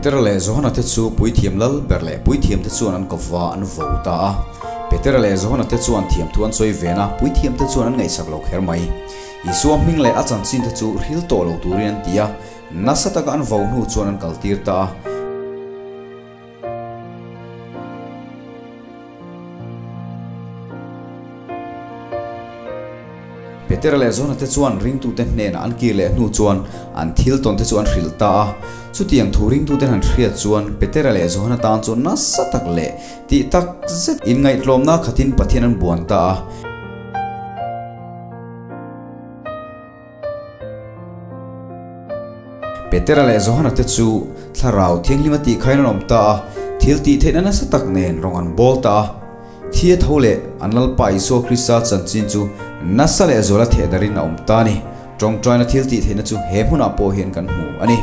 Petera leh Johana te chu Puithiam lal ber leh Puithiam te chuan an kawva an vo ta a. Petera leh Johana te chuan thiamthu an sawi ven a, Puithiam te chuan an ngaihsak lo kher mai. Isua hming leh a chanchin te chu hril tawh lo turin an ti a, nasa taka an vo hnu chuan an kaltir ta a. Petera leh Johana te chuan ringtute hnenah an kir leh hnu chuan an thil tawn te chu an hrilh ta a. Chutiang thu ringtuten han hriat chuan Petera leh Johana tan chuan nasa tak leh tih tak zet inngaihtlawmna khatin Pathian an buan ta a. Petera leh Johana te chu Thlarau Thianghlima tih khain an awm ta a, thil tih theihna nasa tak nen rawng an bawl ta a. Thi a tho leh an Lalpa Isua Krista chanchin chu nasa leh zuala thehdarin a awm ta a ni. Tawngtaina thil tih theihna chu he hmunah pawh hian kan hmu a ni.